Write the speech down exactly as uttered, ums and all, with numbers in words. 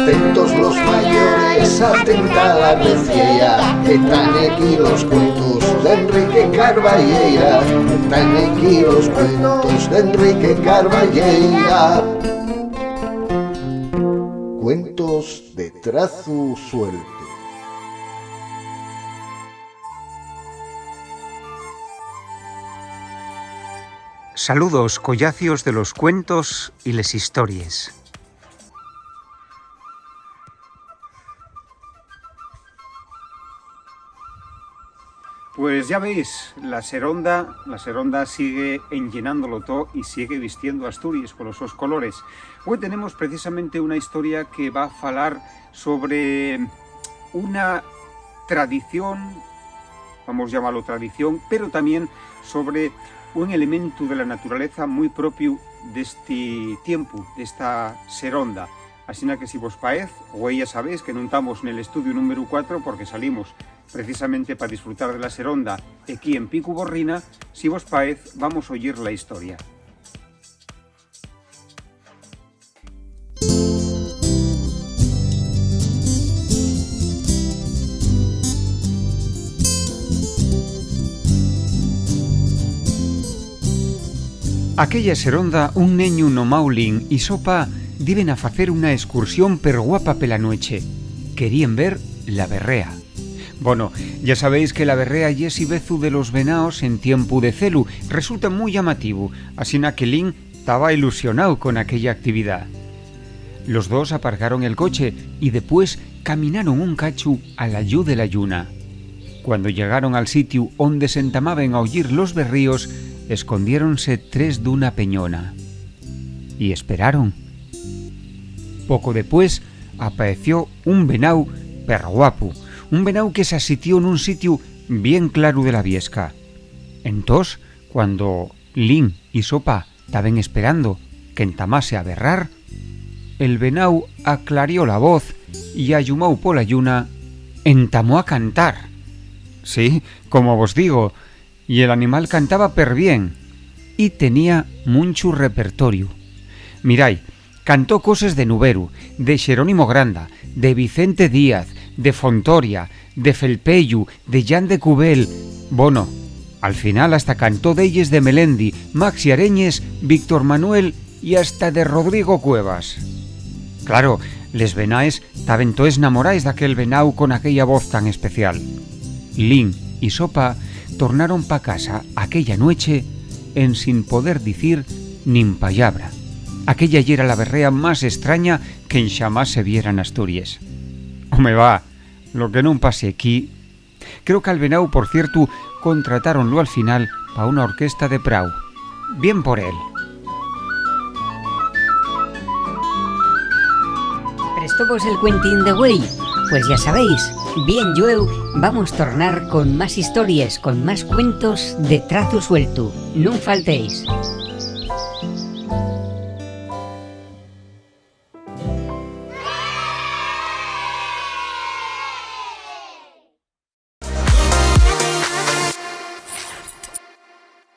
Atentos los mayores, atenta la reciera, que tán aquí los cuentos d'Enrique Carballeira, que tán aquí los cuentos d'Enrique Carballeira. Cuentos de Trazu Sueltu. Saludos, collacios de los cuentos y les histories. Pues ya veis, la seronda, la seronda sigue enllenándolo to y sigue vistiendo Asturies con los sos colores. Hoy tenemos precisamente una historia que va a falar sobre una tradición, vamos llamarlo tradición, pero también sobre un elemento de la naturaleza muy propio de este tiempo, de esta seronda. Asina que si vos paez, güei ya sabéis que nun tamos nel estudiu númberu cuatro porque salimos precisamente pa disfrutar de la seronda equí en Picu Borrina, si vos paez, vamos oyer la historia. Aquella seronda, un neñu nomáu Lin y so pa diben a facer una escursión perguapa pela nueche. Queríen ver la berrea. Bono, ya sabéis que la berrea ye esi bezu de los venaos en tiempu de celu, resulta mui llamativu, asina que Lin taba ilusionao con aquella actividá. Los dos aparcaron el coche y depués caminaron un cachu a la lluz de la lluna. Cuando llegaron al sitiu onde s'entamaben a oyir los berríos, escondiéronse tres d'una peñona. Y esperaron. Poco depués apaeció un venau perguapu, un venau que s'asitió nun sitiu bien claru de la viesca. Entós, cuando Lin y so pa taben esperando qu'entamase a berrar, el venau aclarió la voz y, allumáu pola lluna, entamó a cantar. Sí, como vos digo, y el animal cantaba perbién y tenía munchu repertoriu. Mirai, cantó coses de Nuberu, de Xerónimo Granda, de Vicente Díaz, de Fontoria, de Felpeyu, de Jan de Cubel. Bono, al final hasta cantó delles de Melendi, Maxi Areñes, Víctor Manuel y hasta de Rodrigo Cuevas. Claro, les venaes taben toes namoraes d'aquel venau con aquella voz tan especial. Lin y so pa tornaron pa casa aquella nueche ensin poder dicir nin pallabra. Aquella yera la berrea más estraña qu'enxamás se viera n'Asturies. Home, va, lo que nun pase equí. Creo qu'al venau, por ciertu, contratáronlo al final pa una orquesta de Prau. Bien por él. ¿Prestóvos el cuentín de güei? Pues ya sabéis, bien llueu, vamos tornar con más histories, con más cuentos de Trazu Sueltu. Nun faltéis.